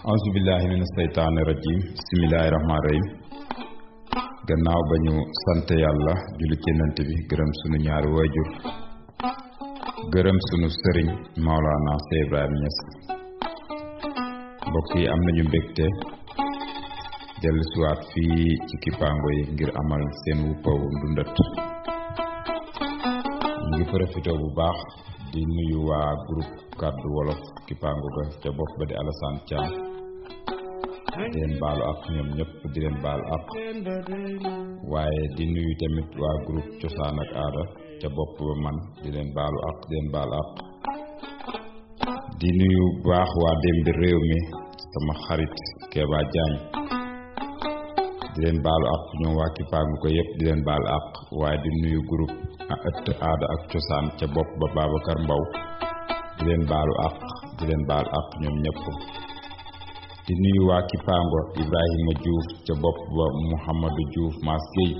auzu billahi mina seytaani rajim bismillahi rahmaani rahim gannaaw ba ñu sant yàlla julli ci Yonent bi gërëm sunu ñaari waajur gërëm sunu sëriñ Maolana Cheikh Ibrahima Niass mbokk yi am nañu mbégte dellu siwaat fii ci Kipango yi ngir amal seen wuppawu ndundat ñu ngi profité bu baax di nuyu waa groupe Kaddu Wolof Kipango ga ca bopp ba di Alassane Thiam di leen baalu ak ñoom ñëpp di leen baal ak waaye di nuyu tamit waa groupe Cosaan ak Aada ca bopp ba man di leen baalu ak di leen baal ak di nuyu baax waa Dembi Réew mi sama xarit Keba Diagne di leen baalu ak ñoom waa Kipango ko yëpp di leen baal ak waaye di nuyu groupe ëtt Aada ak Cosaan ca bopp ba Babacar Mbaw di leen baalu ak di leen baal ak ñoom ñëpp di nuyu waa Kipango Ibrahima Diouf ca bopp ba Mouhamadou Diouf Mass Gueye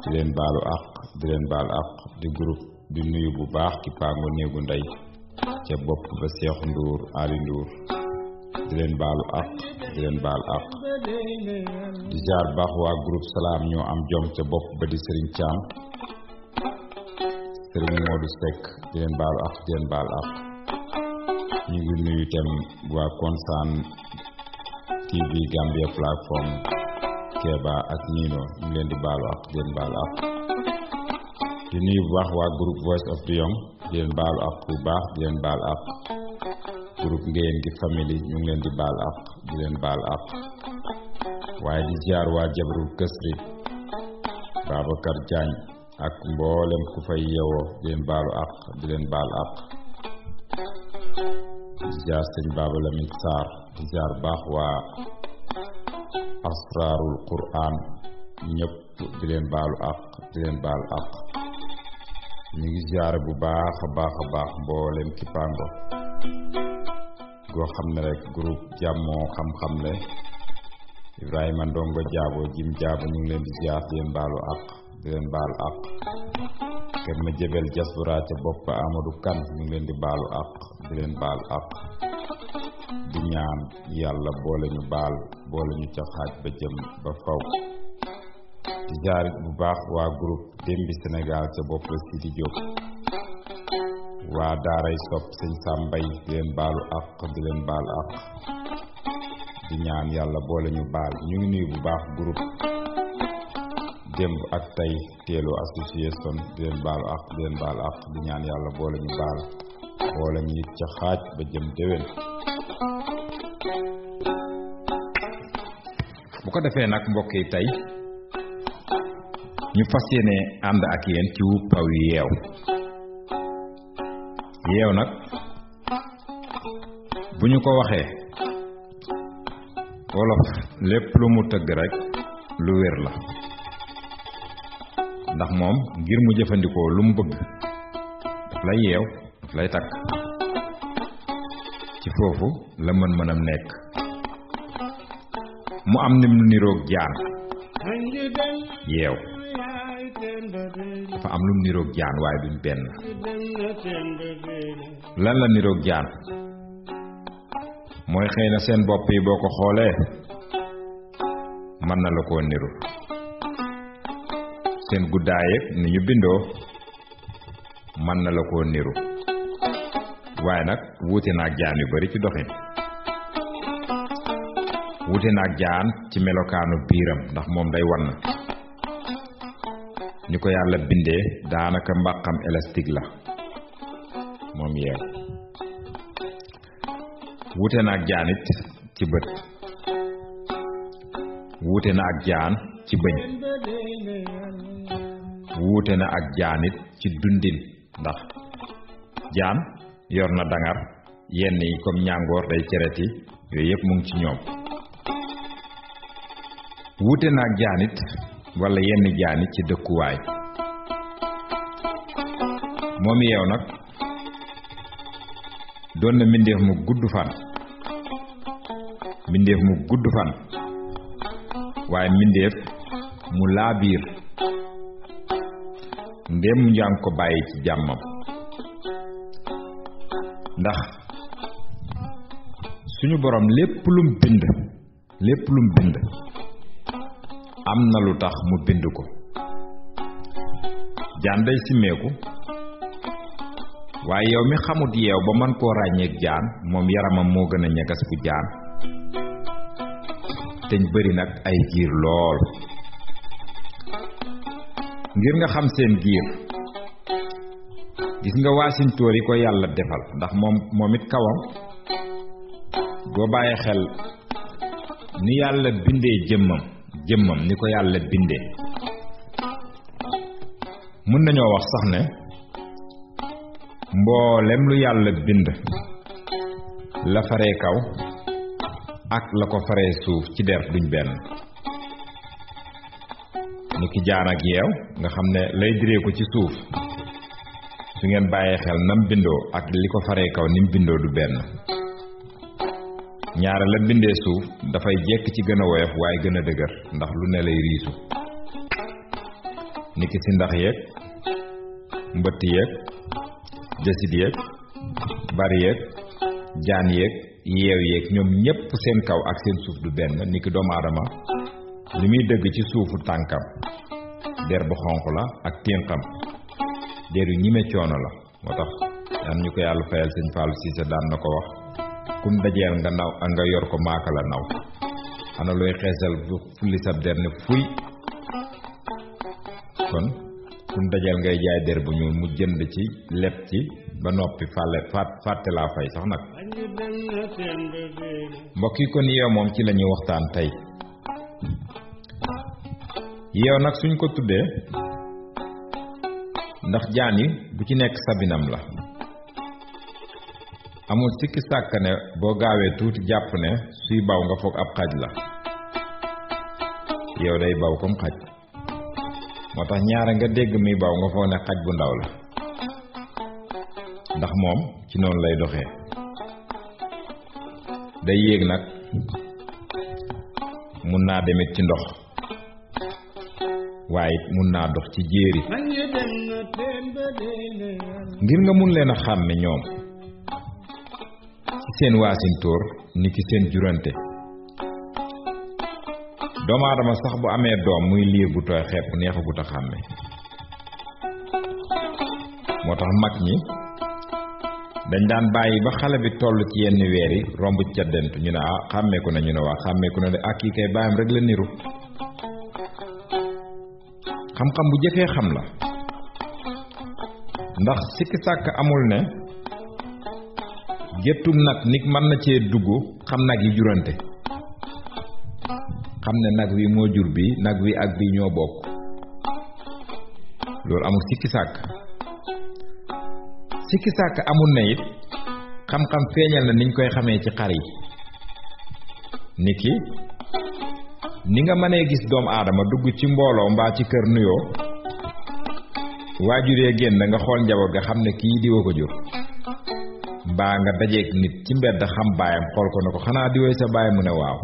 di leen baalu ak di leen baal ak di groupe di nuyu bu baax Kipango néegu ndey ca bopp ba Cheikh Ndour Ali Ndour di leen baalu ak di leen baal ak di jaar baax waa groupe Salaam ñoo am jom ca bopp ba di Serigne Thiam Serigne Modou Seck di leen baalu ak di leen baal ak ñu ngi nuyu itam waa Konsaan TV Gambia plateforme Keba ak Nino ñu ngi leen di baalu ak di leen baal ak di nuyu bu baax waa groupe Voice of the Young di leen baalu ak bu baax di leen baal ak groupe Ngéyeen gi family ñu ngi leen di baal ak di leen baal ak waaye di ziar waa Jabrul Kësri Babacar Diagne ak mboolem ku fay yeewoo di leen baalu ak di leen baal ak di ziar sëñ Baba Lamine Sarr di ziar baax waa Asrarul Quran ñëpp di leen baalu ak di leen baal ak ñu ngi ziar bu baax a baax mboolem Kipango goo xam ne rek groupe jàmmoo xam-xam le Ibrahima Ndongo Jaabo Jim Jaabo ñu ngi leen di ziar di leen baalu ak di leen baal ak kenn ma jëbel diaspora ca bopp Amadou Kan ñu ngi leen di baalu ak di leen baal ak di ñaan yàlla boole ñu baal boole ñu ca xaaj ba jëm ba faw di jaarit bu baax waa groupe Dembi Sénégal ca bopp la Sidi Diop waa daaray sopp sëñ Sambay di leen baalu ak di leen baal ak di ñaan yàlla boole ñu baal ñu ngi nuyu bu baax groupe démb ak tey teelu association di leen baalu ak di leen baal ak di ñaan yàlla boole ñu baal boole ñu ca xaaj ba jëm déwén bu ko defee nag mbokk yi tey ñu fas yéene ànd ak yéen ci wuppaw yu yeew nag bu ñu ko waxee wolof lépp lu mu tëgg rek lu wér la ndax moom ngir mu jëfandikoo lu mu bëgg daf lay yeew daf lay takk ci foofu la mën-mënam nekk mu am nim niroog jaan yeew dafa am lu mu niroog jaan waaye duñ benn lan la niroog jaan mooy xëy na seen bopp yi boo ko xoolee mën na la koo niru seen guddaay ni ñu bindoo mën na la koo niru waaye nag wuute na ak jaan yu bari ci doxin wuute na ak jaan ci melokaanu biiram ndax moom day wan ni ko yàlla bindee daanaka mbàqam élastique la moom yeew wuute na ak jaan it ci bët wuute na ak jaan ci bëñ wuute na ak jaan it ci dundin ndax jaan yor na dangar yenn yi comme ñàngoor day cereti yooyu yëpp mu ngi ci ñoom wuute na ak jaan it wala yenn jaan it ci dëkkuwaay moom yeew nag doon na mbindeef mu gudd fan mbindeef mu gudd fan waaye mbindeef mu laabiir ndéem njàng ko bàyyi ci jàmmam ndax suñu borom lépp lum bind am na lu tax mu bind ko. jaan day simmeeku waaye yow mi xamut yeew ba mën koo ràññeek jaan moom yaramam moo gën a ñagas ku jaan teñ bari nag ay giir lool. ngir nga xam seen giir gis nga waasintóor yi ko yàlla defal ndax moom it kawam boo bàyyi xel ni yàlla bindee jëmmam ni ko yàlla bindee mën nañoo wax sax ne mboolem lu yàlla bind la faree kaw ak la ko faree suuf ci der duñ benn. ni ki jaan ak yeew nga xam ne lay diree ko ci suuf su ngeen bàyyee xel nam bindoo ak li ko faree kaw ni mu bindoo du benn. ñaare la bindee suuf dafay jekk ci gën a woyof waaye gën a dëgër ndax lu ne lay riisu. ni ki si ndax yeeg mbëtt yeeg jasit yeeg bari yeeg jaan yeeg yeew yeeg ñoom ñépp seen kaw ak seen suuf du benn. ni ki doomu aadama li muy dëgg ci suufu tànkam der bu xonq la ak ténqam der yu ñime coono la. moo tax yan ñu ko yàlla fayal sëñ Fallou Cissé daan na ko wax kun dajeel nga yor ko maaka la naw ana looy xeesal fulli sab der ne fuy. kon kun dajeel ngay jaay der bu ñuul mu jënd ci leb ci ba noppi fàtte laa fay sax nag. mbokk yi kon yeew moom ci lañuy waxtaan tey. yeew nag suñ ko tuddee ndax jaan yi bu ci nekk sabinam la. amul sikki sàkk ne boo gaawee tuuti jàpp ne suy baw nga foog ab xaj la. yeew day baw comme xaj moo tax ñaare nga dégg muy baw nga foog ne xaj bu ndaw la ndax moom ci noonu lay doxee. day yéeg nag mun naa demit ci ndox waaye it mun naa dox ci jéeri. ngir nga mun leen a xàmme ñoom ci seen waasintóor ni ki seen jurante. doomu aadama sax bu amee doom muy liir bu tooy xepp neexagut a xàmme. moo tax mag ñi dañ daan bàyyi ba xale bi toll ci yenn weer yi romb ca dent ñu ne xàmmeeku na ñu ne waa xàmmeeku na de ak kii kay baayam rek la niru. xam-xam bu jëfee xam la ndax sikki sàkk amul ne géttum nag nit mën na cee dugg xam nag yi jurante xam ne nag wi moo jur bi nag wi ak bi ñoo bokk loolu amul sikki sàkk amul ne it xam-xam feeñal na niñ koy xamee ci xar yi. niki ni nga mënee gis doomu aadama dugg ci mbooloo mbaa ci kër nuyoo waajuree génn nga xool njaboot ga xam ne kii diwa ko jur. mbaa nga dajeek nit ci mbedd xam baayam xool ko ne ko xanaa diwoy sa baay mu ne waaw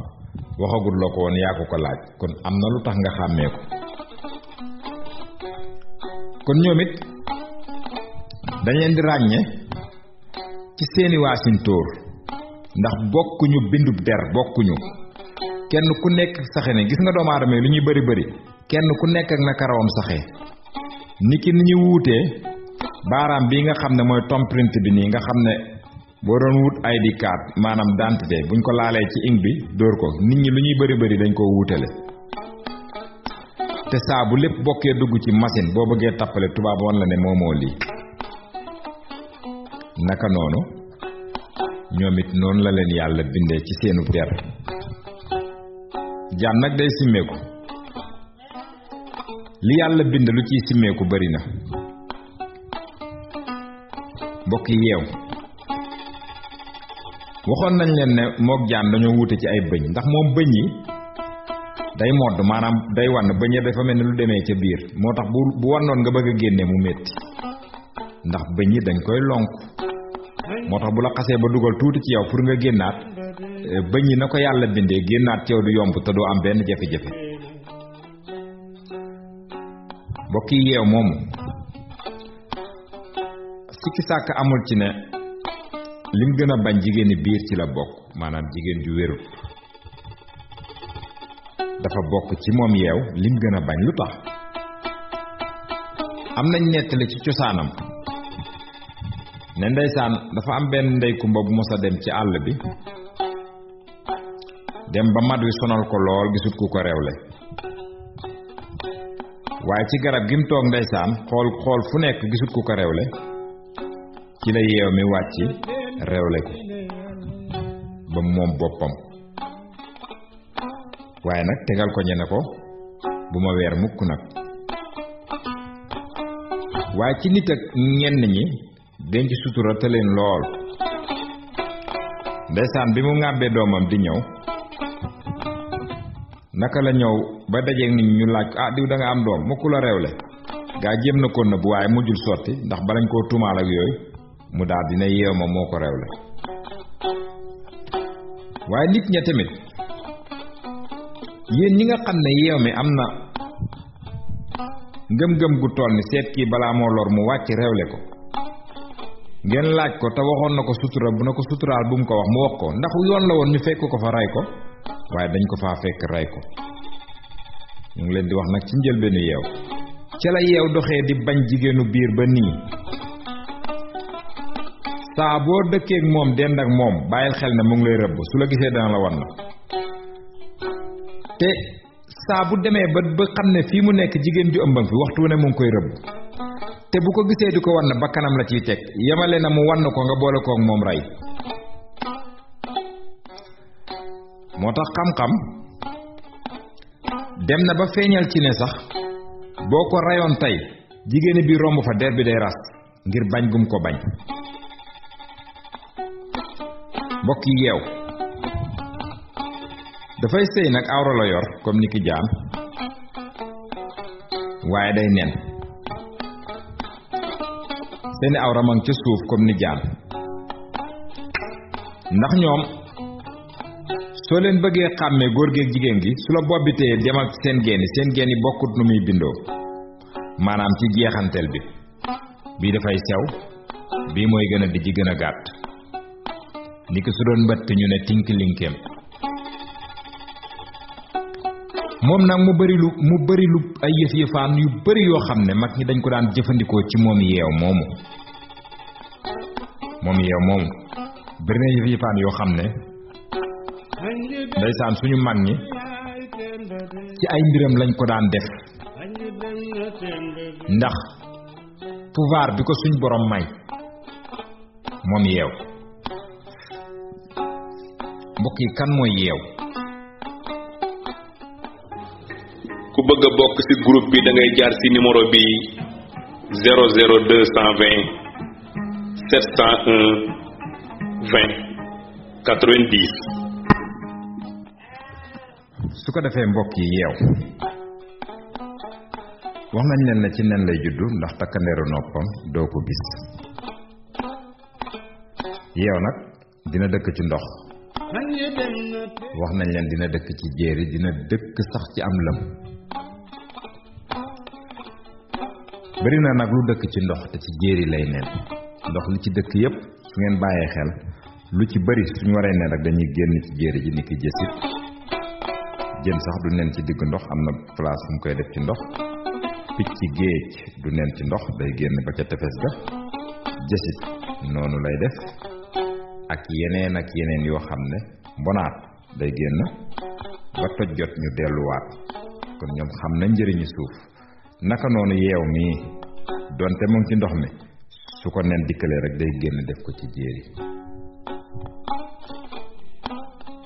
waxagul la ko woon yaa ko laaj kon am na lu tax nga xàmmee ko. kon ñoom it dañ leen di ràññe ci seeni waasintóor ndax bokkuñu bindub der bokkuñu. kenn ku nekk saxe ne gis nga doomu aadama lu ñuy bari kenn ku nekk ak na karawam saxe niki ni ñu wuutee baaraam bii nga xam ne mooy thumbprint bi nii nga xam ne boo doon wut ID card maanaam identité buñ ko laalee ci ing bi dóor ko nit ñi lu ñuy bari dañ koo wuutale. te saa bu lépp bokkee dugg ci machine boo bëggee tappale tubaab wan la ne moomoo lii. naka noonu ñoom it noonu la leen yàlla bindee ci seenu der. jaan nag day simmeeku li yàlla bind lu ciy simmeeku bari na. mbokk yi yeew waxoon nañ leen ne mook jaan dañoo wuute ci ay bëñ ndax moom bëñ yi day modd maanaam day wann bëñ yi dafa mel ni lu demee ca biir moo tax bu wannoon nga bëgg a génne mu metti ndax bëñ yi dañ koy lonk moo tax bu la xasee ba dugal tuuti ci yow pour nga génnaat bëñ yi na ko yàlla bindee génnaat ci yow du yomb te doo am benn jafe-jafe. mbokk yi yeew moomu sikki sàkk amul ci ne lim gën a bañ jigéeni biir ci la bokk maanaam jigéen ju wérut dafa bokk ci moom yeew lim gën a bañ. lu tax am nañ nettali ci cosaanam ne ndeysaan dafa am benn ndey kumba bu mos a dem ci àll bi dem ba mat wi sonal ko lool gisut ku ko rewle waaye ci garab gi mu toog ndeysaan xool fu nekk gisut ku ko rewle ci la yeew mi wàcc rewle ko ba moom boppam waaye nag tegal ko ñene ko bu ma weer mukk nag. waaye ci nit ak ñenn ñi denc sutura te leen lool ndeysaan bi mu ŋàbbee doomam di ñëw naka la ñëw ba dajeeg nit ñu laaj ko diw da nga am doom mu ku la rewle gaa jéem na ko nëbb waaye mujjul sotti ndax balañ koo tumaal ak yooyu mu daal dina yeew ma moo ko rewle. waaye nit ña tamit yéen ñi nga xam ne yeew mi am na ngëm-ngëm gu toll ni seet kii balaa moo lor mu wàcc rewle ko ngeen laaj ko te waxoon na ko sutura bu na ko suturaal bu mu ko wax mu wax ko ndax yoon la woon ñu fekk ko fa ray ko waaye dañ ko faa fekk ray ko. ñu ngi leen di wax nag ci njëlbeenu yeew ca la yeew doxee di bañ jigéenu biir ba nii saa boo dëkkeek moom dend ak moom bàyyil xel ne mu ngi lay rëbb su la gisee dana la wan na te saa bu demee ba xam ne fii mu nekk jigéen ju ëmbam fi waxtu ne mu ngi koy rëbb te bu ko gisee di ko wan ba kanam la ciy teg yemale na mu wan ko nga boole kook moom rey. moo tax xam-xam dem na ba feeñal ci ne sax boo ko rayoon tey jigéeni bi romb fa der bi day ras ngir bañ gum ko bañ. mbokk yi yeew dafay sëy nag awra la yor comme ni ki jaan waaye day nen seeni awra ma ngi ca suuf comme ni jaan ndax ñoom soo leen bëggee xàmmee góor gi ak jigéen gi su la bopp bi téye demal ci seen geen yi bokkut nu muy bindoo maanaam ci jeexanteel bi bii dafay sew bii mooy gën a dijj gën a gàtt ni ko su doon mbëtt ñu ne tinkilinkeem. moom nag mu bari lu ay yëf-yëfaan yu bari yoo xam ne mag ñi dañ ko daan jëfandikoo ci moom yeew moomu bari na yëf-yëfaan yoo xam ne ndeysaan suñu mag ñi ci ay mbiram lañ ko daan def ndax pouvoir bi ko suñ borom may moom yeew. mbokk yi kan mooy yeew? ku bëgg a bokk ci groupe bi da ngay jaar ci numéro bi 00220 701 20 90. su ko defee mbokk yi yeew wax nañ leen ne ci nen lay juddu ndax takkandeeru noppam doo ko gis. yeew nag dina dëkk ci ndox wax nañ leen dina dëkk ci jéeri dina dëkk sax ci am lëm. bari na nag lu dëkk ci ndox te ci jéeri lay nen ndox li ci dëkk yépp su ngeen bàyyee xel lu ci bari suñu waree nen rek dañuy génn ci jéeri ji ni ki jësit jën sax du nen ci digg ndox am na place fu mu koy def ci ndox picc géej du nen ci ndox day génn ba ca tefes ga jësit noonu lay def ak yeneen yoo xam ne mbonaat day génn ba toj jot ñu delluwaat kon ñoom xam na njëriñu suuf. naka noonu yeew mii donte mu ngi ci ndox mi su ko nen dikkalee rek day génn def ko ci jéeri.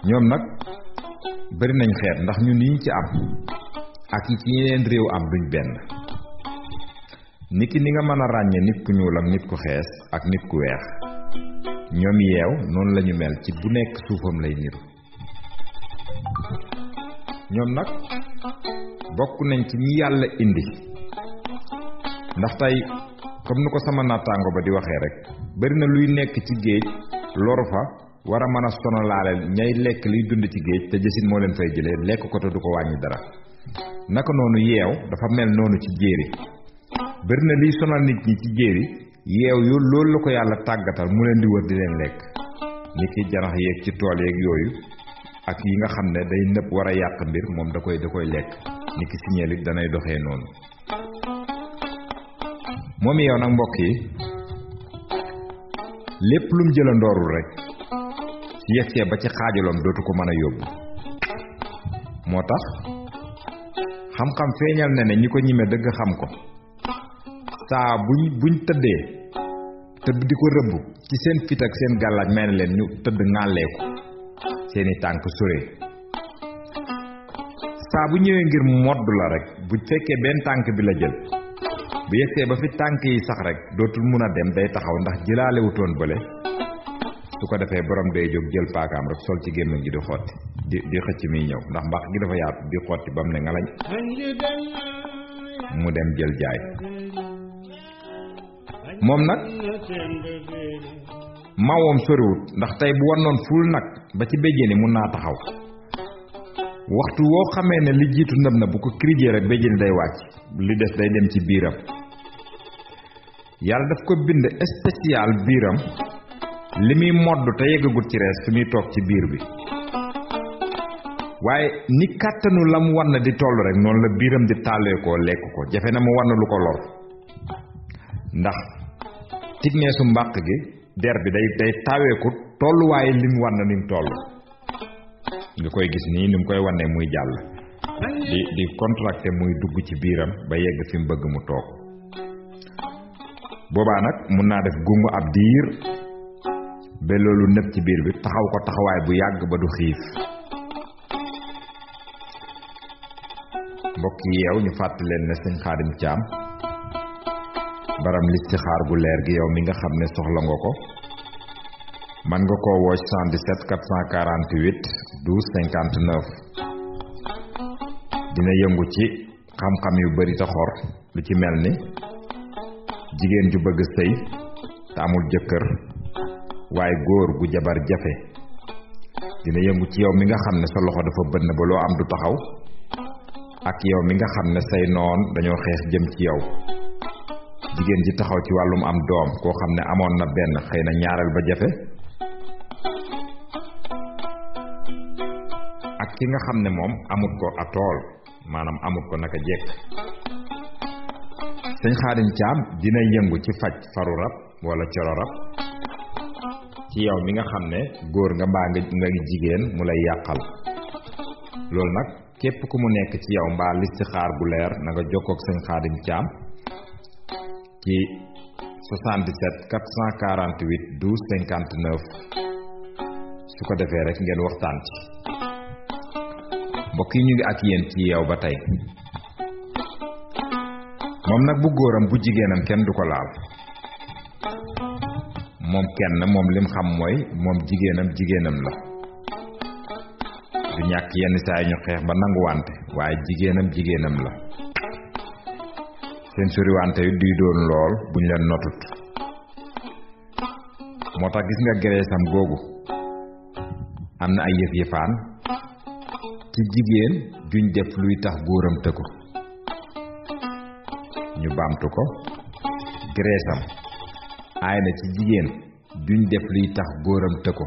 ñoom nag bari nañ xeet ndax ñun yi ci am ak yi ci yeneen réew am duñ benn. niki ni nga mën a ràññee nit ku ñuul ak nit ku xees ak nit ku weex ñoom yeew noonu lañu mel ci bu nekk suufam lay niru. ñoom nag bokk nañ ci ñi yàlla indi ndax tey comme ni ko sama nattaango ba di waxee rek bari na luy nekk ci géej loru fa war a mën a sonalaale ñay lekk liy dund ci géej te jësin moo leen fay jëlee lekk ko te du ko wàññi dara. naka noonu yeew dafa mel noonu ci jéeri bari na liy sonal nit ñi ci jéeri yeew yu loolu la ko yàlla tàggatal mu leen di wër di leen lekk ni ki janax yeeg ci tool yeeg yooyu ak yi nga xam ne day nëpp war a yàq mbir moom da koy lekk ni ki signeel it danay doxee noonu moom yow nag mbokk yi lépp lum jëlandoorul rek ci yegsee ba ci xaajaloom dootu ko mën a yóbbu moo tax xam-xam feeñal na ne ñi ko ñime dëgg xam ko saa buñ tëddee te di ko rëbb ci seen fit ak seen gàllaaj may na leen ñu tëdd ŋàllee ko seeni tànk sore saa bu ñëwee ngir modd la rek bu fekkee benn tànk bi la jël bu yegsee ba fi tànk yi sax rek dootul mun a dem day taxaw ndax jëlaalewutoon bële su ko defee borom day jóg jël paakaam rek sol ci gémmiñ gi di xotti di xëcc miy ñëw ndax mbaax gi dafa yaatu di xotti ba mu ne ngalañ mu dem jël jaay moom nag mawoom soriwut ndax tey bu wannoon ful nag ba ci béjjéni mun naa taxaw waxtu woo xamee ne li jiitu ndëm na bu ko crijee rek béjjéni day wàcc li des day dem ci biiram yàlla daf ko bind spécial biiram li muy modd te yeggagut ci rees fi muy toog ci biir bi waaye ni kàttanu lam wann di toll rek noonu la biiram di tàllee ko lekk ko jafe na mu wann lu ko lor ndax tigneesu mbàq gi der bi day taweeku tolluwaaye lim wann ni mu toll nga koy gis nii ni mu koy wannee muy jàll di contracté muy dugg ci biiram ba yegg fi mu bëgg mu toog boobaa nag mun naa def gungu ab diir ba loolu nëpp ci biir bi taxaw ko taxawaay bu yàgg ba du xiif mbokk yi yeew ñu fàttali leen ne sëñ Xaadim Caam baram listixaar gu leer gi yow mi nga xam ne soxla nga ko man nga koo woo 77 448 12 59 dina yëngu ci xam-xam yu bari ta xor lu ci mel ni jigéen ju bëgg sëy te amul jëkkër waaye góor gu jabar jafe dina yëngu ci yow mi nga xam ne sa loxo dafa bënn ba loo am du taxaw ak yow mi nga xam ne say noon dañoo xeex jëm ci yow jigéen ji taxaw ci wàllum am doom koo xam ne amoon na benn xëy na ñaareel ba jafe ak ki nga xam ne moom amut ko atool maanaam amut ko naka jekk sëñ Xaadim Caam dina yëngu ci faj faru rab wala coro rab ci yow mi nga xam ne góor nga mbaa nga jigéen mu lay yàqal loolu nag képp ku mu nekk ci yow mbaa listixaar gu leer na nga jokkoo ak sëñ Xaadim Caam ci 77 448 12 59 su ko defee rek ngeen waxtaan ci mbokk yi ñu ngi ak yéen ci yeew ba tey moom nag bu góoram bu jigéenam kenn du ko laal moom kenn moom lim xam mooy moom jigéenam la du ñàkk yenn saa yi ñu xeex ba nanguwante waaye jigéenam la seen suriwante yu duy doon lool buñ leen notut moo tax gis nga gereesam googu am na ay yëf-yëfaan ci jigéen juñ def luy tax góoram tëkku ñu baamtu ko gereesam aay na ci jigéen juñ def luy tax góoram tëkku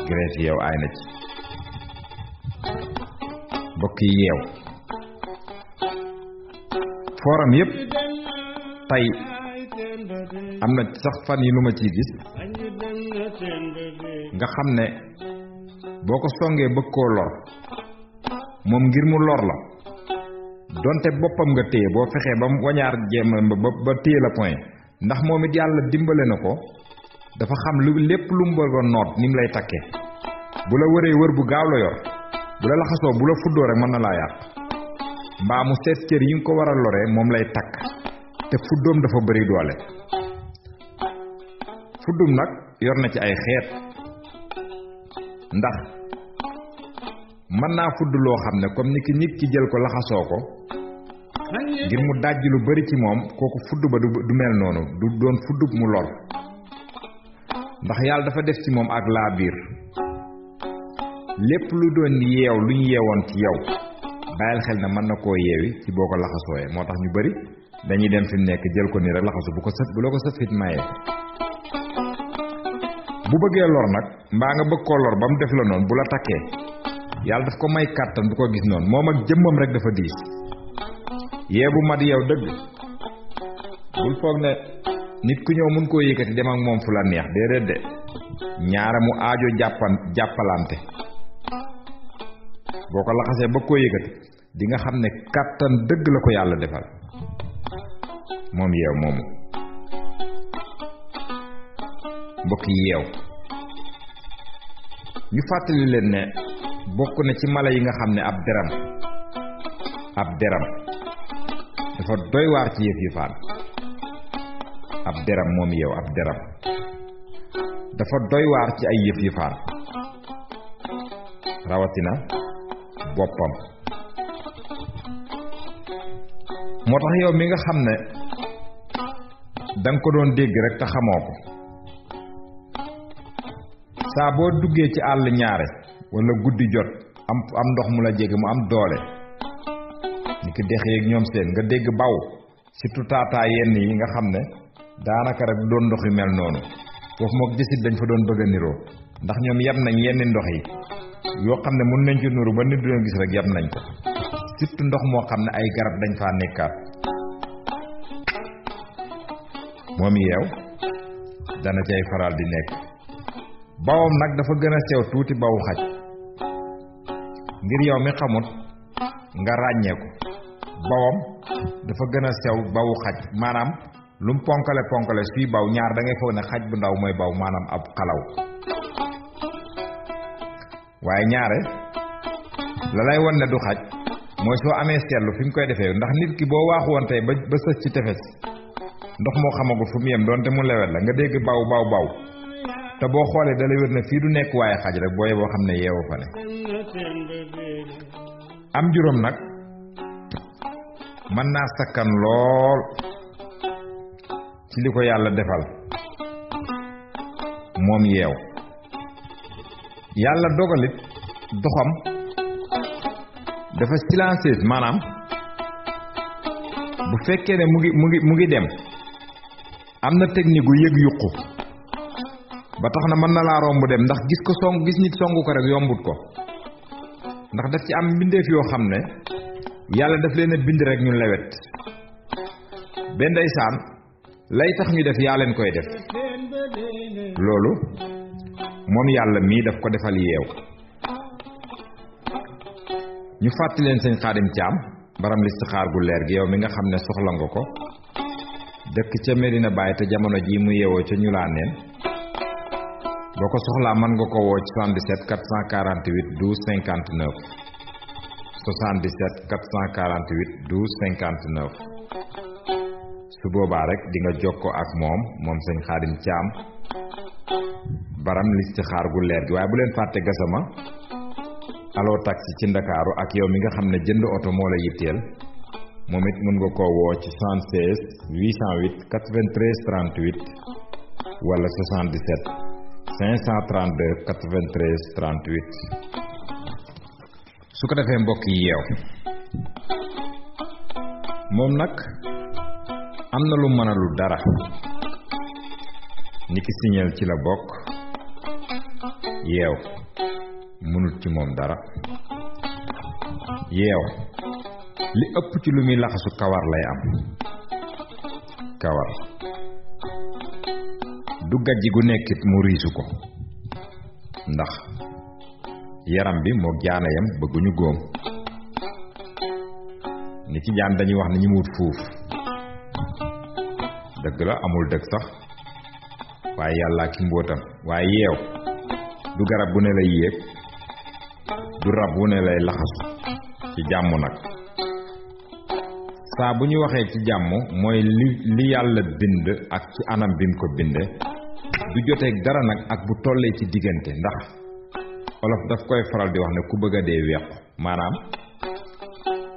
gerees yeew aay na ci mbokk yi yeew fooram yépp tey am na sax fan yi lu ma ciy gis nga xam ne boo ko songee bëgg koo lor moom ngir mu lor la donte boppam nga téye boo fexee ba mu wañaar jéem ba téye la point ndax moom it yàlla dimbale na ko dafa xam lu lépp lu mu bëgg a noot ni mu lay takkee bu la wëree wër bu gaaw la yor bu la laxasoo bu la fuddoo rek mën na laa yàq mbaa mu seet cër yi nga ko war a loree moom lay takk te fuddoom dafa bari doole fuddum nag yor na ci ay xeet ndax mën naa fudd loo xam ne comme ni ki nit ki jël ko laxasoo ko ngir mu dajj lu bari ci moom kooku fudd ba du mel noonu du doon fuddub mu lor ndax yàlla dafa def ci moom ak laa biir lépp lu doon yeew lu ñu yeewoon ci yow bàyyil xel na mën na koo yeewi ci boo ko laxasooyee moo tax ñu bari dañuy dem fi mu nekk jël ko nii rek laxasu bu la ko sëf it mayee bu bëggee lor nag mbaa nga bëgg koo lor ba mu def la noonu bu la takkee yàlla daf ko may kàttan du ko gis noonu moom ak jëmmam rek dafa diis yee bu mat yow dëgg bul foog ne nit ku ñëw mun koo yëkkati dem ak moom fu la neex déedéet de ñaara mu aajo jàppalante boo ko laxasee ba koo yëkkati di nga xam ne kàttan dëgg la ko yàlla defal moom yeew moomu mbokk yi yeew ñu fàttali leen ne bokk na ci mala yi nga xam ne ab deram dafa doy waar ci yëf yi faan ab deram moom yeew ab deram dafa doy waar ci ay yëf yi faan rawatina boppam moo tax yow mi nga xam ne danga ko doon dégg rek te xamoo ko saa boo duggee ci àll ñaare wala guddi jot am ndox mu la jege mu am doole ni ki dex yeeg ñoom seen nga dégg baw surtout taataa yenn yi nga xam ne daanaka rek doon ndox yu mel noonu foofu mook jësit dañ fa doon bëgg a niroo ndax ñoom yab nañ yenn ndox yi yoo xam ne mun nañ ci nuru ba nit du gis rek yab nañ ko surtout ndox moo xam ne ay garab dañ faa nekkaat moom yeew dana cay faral di nekk bawam nag dafa gën a sew tuuti bawu xaj ngir yow mi xamut nga ràññee ko bawam dafa gën a sew bawu xaj maanaam lu mu ponkale suy baw ñaar da ngay foog ne xaj bu ndaw mooy baw maanaam ab xalaw waaye ñaare la lay won ne du xaj mooy soo amee seetlu fi mu koy defee ndax nit ki boo waaxu woon tey ba sës ci tefes ndox moo xamagul fu mu yem doonte mu lewet la nga dégg baw te boo xoolee da lay wér ne fii du nekk waaye xaj rek boo yeboo xam ne yeewu fa ne am juróom nag mën naa sakkan lool ci li ko yàlla defal moom yeew yàlla dogalit doxam dafa silencieuse maanaam bu fekkee ne mu ngi dem am na technique gu yëg yuqu ba tax na mën na laa romb dem ndax gis nit songu ko rek yombut ko ndax daf ci am mbindeef yoo xam ne yàlla daf leen a bind rek ñu lewet benn ndeysaan lay tax ñu def yaa leen koy def loolu moom yàlla mii daf ko defal yeew ñu fàttali leen sëñ Xaadim Caam baram listixaar gu leer gi yow mi nga xam ne soxla nga ko dëkk ca Medina Baye te jamono ji mu yeewoo ca ñu laa neen boo ko soxlaa mën nga ko woo ci 77 448 12 59 77 448 12 59 su boobaa rek di nga jokkoo ak moom sëñ Xaadim Caam baram listixaar gu leer gi waaye bu leen fàtte Gassama Allo Taxi ci Ndakaaru ak yow mi nga xam ne jënd oto moo la yitteel moom it mën nga koo woo ci 76 808 93 38 wala 77 532 93 38 su ko defee mbokk yi yeew moom nag am na lu mënalul dara niki signal ci la bokk yeew mënut ci moom dara yeew li ëpp ci lu muy laxasu kawar lay am kawar du gajji gu nekkit mu riisu ko ndax yaram bi moo jaana yam bëgguñu góom ni ci jaan dañuy wax ne ñi mu wut fuuf dëgg la amul dëgg sax waaye yàllaa ki mbóotam waaye yeew du garab bu ne lay yéeg du rab wu ne lay laxasu ci jàmm nag saa bu ñu waxee ci jàmm mooy li yàlla bind ak ci anam bi mu ko binde du joteeg dara nag ak bu tollee ci diggante ndax olof daf koy faral di wax ne ku bëgg a dee wequ maanaam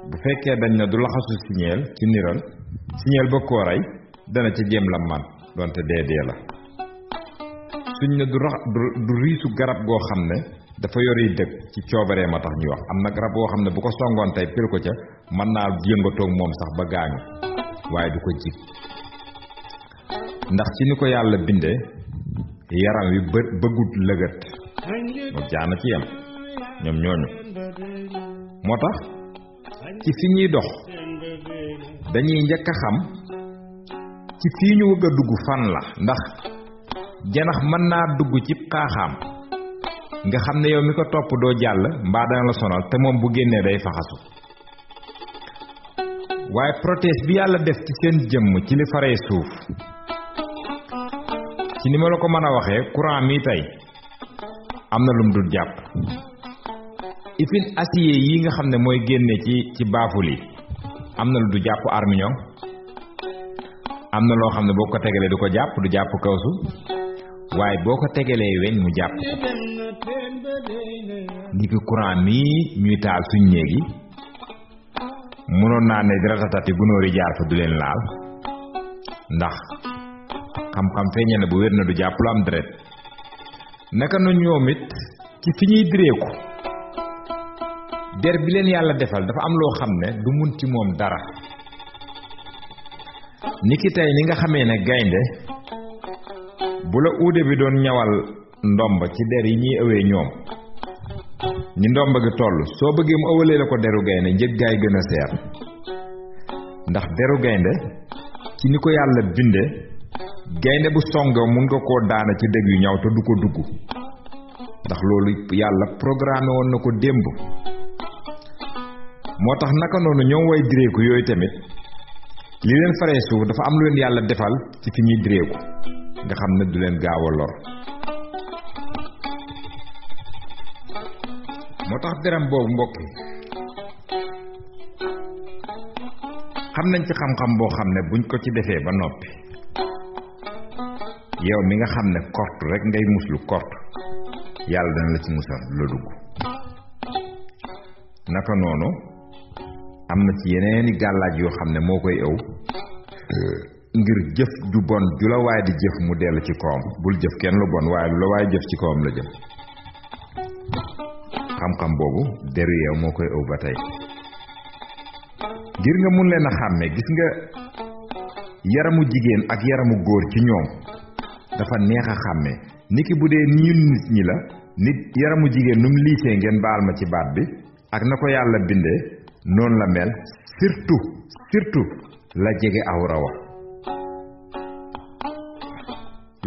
bu fekkee dañ na du laxasu siñeel ci niral siñeel ba koo rey dana ca jéem la man donte dee la suñ ne du riisu garab goo xam ne dafa yor yi dëgg ci coobaree ma tax ñuy wax am na garab goo xam ne bu ko songoon tey pil ko ca mën naa yëngatoog moom sax ba gaañu waaye du ko jig ndax ci ni ko yàlla bindee yaram wi bëggut lëgët mo jaana ci yam ñoom ñooñu moo tax ci fi ñuy dox dañuy njëkk a xam ci fii ñu wëgg a dugg fan la ndax janax mën naa dugg ci xaaxaam nga xam ne yow mi ko topp doo jàll mbaa dana la sonal te moom bu génnee day faxasu waaye protège bi yàlla def ci seen jëmm ci li faree suuf ci ni ma la ko mën a waxee courant mi tey am na lum dul jàpp ifin acier yi nga xam ne mooy génne ci baaful yi am na lu du jàpp armiñon am na loo xam ne boo ko tegalee du ko jàpp du jàpp kawsu waaye boo ko tegalee weñ mu jàpp ni ki courant mii ñuy taal suñ néeg yi mënoon naa ne ratatati gunóor yi jaar fa du leen laal ndax xam-xam feeñe na bu wér na du jàpp lu am deret naka nu ñoom it ci fi ñuy direeku der bi leen yàlla defal dafa am loo xam ne du mun ci moom dara niki tey ni nga xamee ne gaynde bu la uude bi doon ñawal ndomba ci der yi ñuy ëwee ñoom ni ndomba gi toll soo bëggee mu ëwalee la ko deru gaynde njëg gaay gën a seer ndax deru gaynde ci ni ko yàlla binde gaynde bu songo mun nga koo daana ci dëgg yu ñaw te du ko dugg ndax loolu yàlla programmé woon na ko démb moo tax naka noonu ñoom way direeku yooyu tamit li leen faree suuf dafa am lu leen yàlla defal ci fi ñuy direeku nga xam ne du leen gaaw a lor moo tax deram boobu mbokk xam nañ ci xam-xam boo xam ne buñ ko ci defee ba noppi yow mi nga xam ne kort rek ngay muslu kort yàlla dana la ci musal la dugg naka noonu am na ci yeneeni gàllaaj yoo xam ne moo koy ëw ngir jëf ju bon ju la waaye di jëf mu dellu ci kawam bul jëf kenn lu bon waaye lu la waaye jëf ci kawam la jëm xam-xam boobu deru yeew moo koy ëw ba tey ngir nga mun leen a xàmme gis nga yaramu jigéen ak yaramu góor ci ñoom dafa neex a xàmme niki bu dee ñun nit ñi la nit yaramu jigéen nu mu liisee ngeen baal ma ci baat bi ak na ko yàlla bindee noonu la mel surtout la jege awra wa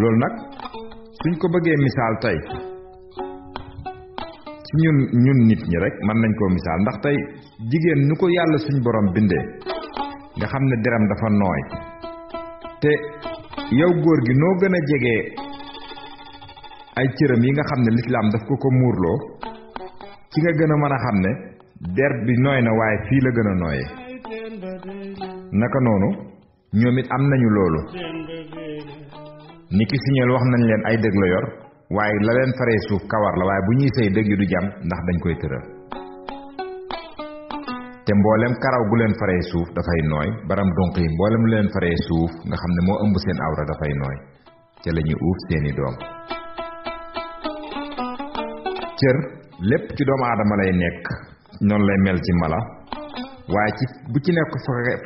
loolu nag suñ ko bëggee misaal tey ci ñun nit ñi rek mën nañ koo misaal ndax tey jigéen nu ko yàlla suñ borom bindee nga xam ne deram dafa nooy te yow góor gi noo gën a jege ay cëram yi nga xam ne lislaam daf ko muurloo ci nga gën a mën a xam ne der bi nooy na waaye fii la gën a nooyee naka noonu ñoom it am nañu loolu ni ki siñeel wax nañ leen ay dëgg la yor waaye la leen faree suuf kawar la waaye bu ñuy sëy dëgg yi du jam ndax dañ koy tëral te mboolem karaw gu leen faree suuf dafay nooy baram donk yi mboolem lu leen faree suuf nga xam ne moo ëmb seen awra dafay nooy ca la ñuy uuf seeni doom cër lépp ci doomu aadama lay nekk noonu lay mel ci mala waaye ci bu ci nekk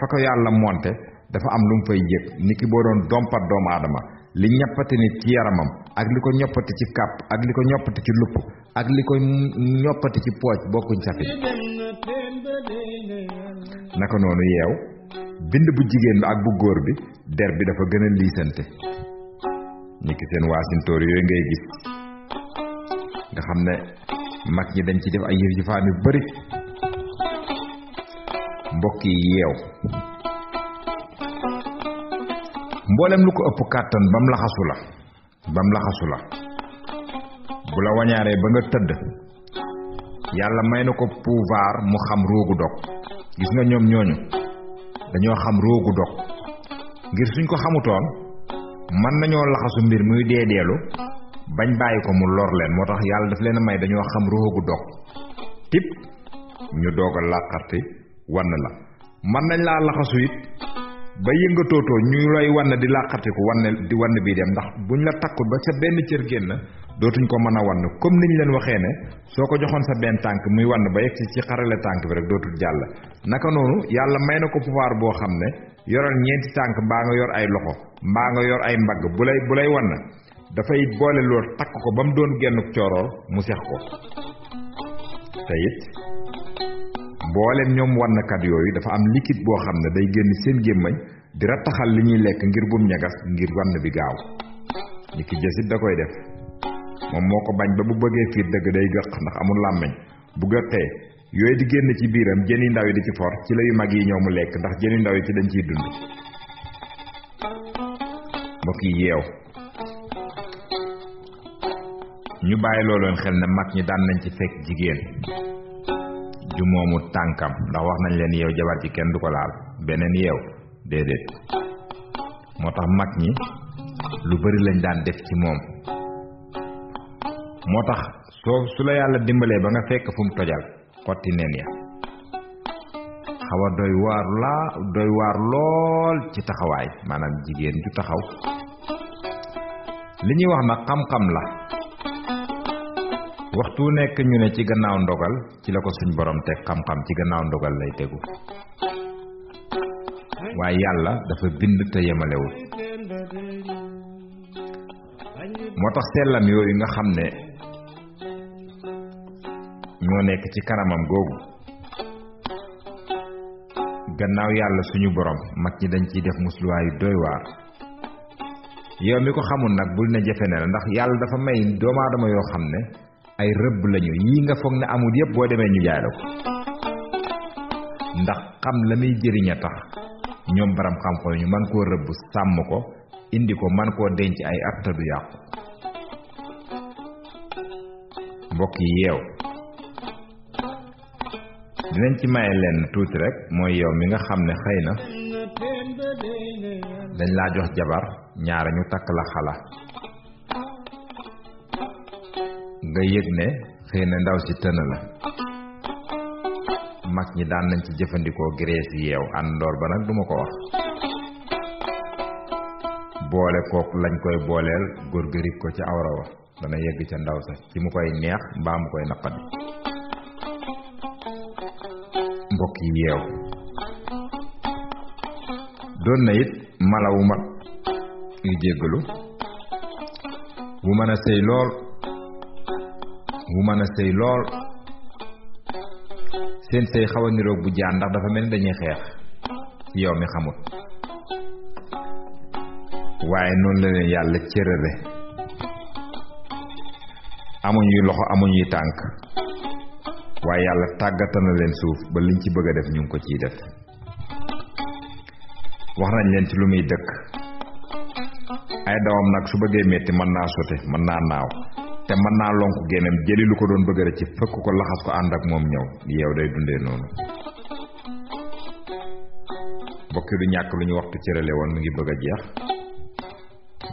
fa ko yàlla monte dafa am lu mu fay yëg niki boo doon dompat doomu aadama li ñappati nit ci yaramam ak li ko ñoppati ci kàpp ak li ko ñoppati ci lupp ak li ko ñoppati ci pooj bokkuñ safi naka noonu yeew bind bu jigéen bi ak bu góor bi der bi dafa gën a liisante niki seen waasintóor yooyu ngay gis nga xam ne mag ñi dañ ci def ay yëf yi faan yu bari mbokk yi yeew mboolem lu ko ëpp kàttan bam laxasu la bu la wañaaree ba nga tëdd yàlla may na ko pouvoir mu xam roogu dog gis nga ñoom ñooñu dañoo xam roogu dog ngir suñ ko xamutoon mën nañoo laxasu mbir muy deedeelu bañ bàyyi ko mu lor leen moo tax yàlla daf leen a may dañoo xam roogu dog tip ñu doog a làqarti wann la mën nañ laa laxasu it ba yëngatootoo ñu lay wann di làqartiku wann bi dem ndax buñ la takkul ba sa benn cër génn dootuñ ko mën a wann comme niñ leen waxee ne soo ko joxoon sa benn tànk muy wann ba yegg ci xarale tànk bi rek dootul jàll naka noonu yàlla may na ko pouvoir boo xam ne yoral ñeenti tànk mbaa nga yor ay loxo mbaa nga yor ay mbagg bu lay wann dafay boole lool takk ko ba mu doon genn cooroor mu sex ko te it mboolem ñoom wannkat yooyu dafa am liquide boo xam ne day génn seen gémmañ di rattaxal li ñuy lekk ngir bum ñagas ngir wann bi gaaw ñi ki jësit da koy def moom moo ko bañ ba bu bëggee fiir dëgg day gëq ndax amul làmmeñ bu gëqee yooyu di génn ci biiram jën yu ndaw yi di ci for ci la yu mag yi ñëw mu lekk ndax jën yu ndaw yi ci dañ ciy dund mbokk yi yeew ñu bàyyi looloon xel ne mag ñi daan nañ ci fekk jigéen ju moomu tànkam ndax wax nañ leen yeew jabar ci kenn du ko laal beneen yeew déedéet moo tax mag ñi lu bari lañ daan def ci moom moo tax su la yàlla dimbalee ba nga fekk fu mu tojal xotti neen ya xaw a doy waar lool ci taxawaay maanaam jigéen ju taxaw li ñuy wax nag xam-xam la waxtu nekk ñu ne ci gannaaw ndogal ci la ko suñ borom teg xam-xam ci gannaaw ndogal lay tegu waaye yàlla dafa bind te yemalewul moo tax sellam yooyu nga xam ne ñoo nekk ci kanamam googu gannaaw yàlla suñu borom mag ñi dañ ciy def musluwaayu doy waar yow mi ko xamul nag bul ne jafe ne la ndax yàlla dafa may doomu aadama yoo xam ne ay rëbb lañu yii nga foog ne amul yépp boo demee ñu jaay la ko ndax xam la muy jëriñ a tax ñoom baram xam-xam ñu man koo rëbb sàmm ko indi ko man koo denc ay at te du yàqu mbokk yi yeew dinañ ci maye leen tuuti rek mooy yow mi nga xam ne xëy na dañ laa jox jabar ñaara ñu takk la xala nga yëg ne xëy na ndaw si tëna la mag ñi daan nañ ci jëfandikoo graisse yeew àndoor ba nag duma ko wax boole kook lañ koy booleel góor ga rik ko ci awra wa dana yegg ca ndaw sa ci mu koy neex mbaa mu koy naqadi mbokk yi yeew doon na it mala wu mag yu jéggalu wu mën a sëy lool seen sëy xaw a niroog bu jaan ndax dafa mel ni dañuy xeex ci yow mi xamut waaye noonu la leen yàlla cërale amuñ yu loxo amuñ yu tànk waaye yàlla tàggata na leen suuf ba liñ ci bëgg a def ñu ngi ko ciy def wax nañ leen ci lu muy dëkk ay dawam nag su bëggee metti mën naa sote mën naa naaw te mën naa lonku génnem jëli lu ko doon bëgg a ci fëkk ko laxas ko ànd ak moom ñëw yeew day dundee noonu bokki du ñàkk lu ñu waxtu cërale woon mu ngi bëgg a jeex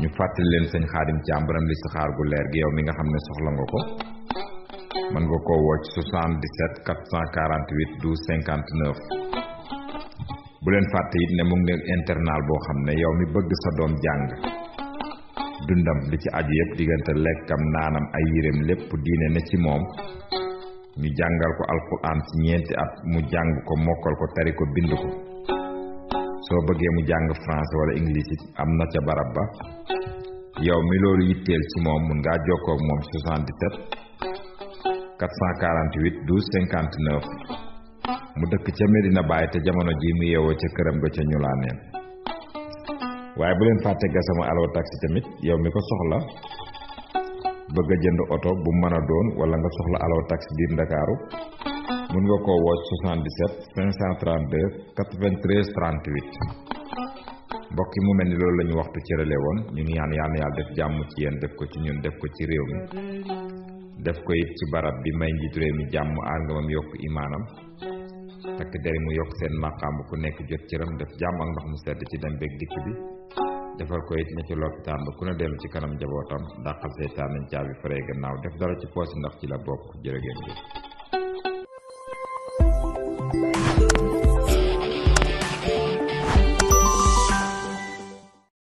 ñu fàttali leen sëñ Xaadim Caam borom li saxaar gu leer gi yow mi nga xam ne soxla nga ko mën nga koo woo ci 77 448 12 59 bu leen fàtte it ne mu ngi nekk internal boo xam ne yow mi bëgg sa doom jàng dundam li ci aju yëpp diggante lekkam naanam ay yéreem lépp diine ne ci moom ñu jàngal ko alquran ci ñeenti at mu jàng ko mokkal ko tari ko bind ko soo bëggee mu jàng français wala anglais it am na ca barab ba yow mi loolu yitteel ci moom mun ngaa jokkoo ak moom 77 448 12 59 mu dëkk ca Medina Baye te jamono ji mu yeewoo ca këram ga ca ñu laa neen waaye bu leen fàtte Gassama Allo Taxi tamit yow mi ko soxla bëgg a jënd oto bu mën a doon wala nga soxla Allo Taxi biir Ndakaaru mun nga koo woo 77 532 93 38 mbokk yi mu mel ni loolu la ñu waxtu cërale woon ñu ngi ñaan yàlla def jàmm ci yéen def ko ci ñun def ko ci réew mi def ko it ci barab bi may njiitu réew mi jàmm aar nga mam yokk imaanam takk deri mu yokk seen maqaam ku nekk jot cëram def jàmm ak ndox mu sedd ci dem beeg dikk bi defal ko it ña ci lopitaan ba ku ne dellu ci kanam njabootam dàqal seytaan nañ caabi faree gannaaw def dara ci poosi ndax ci la bokk jërë ngeen jëf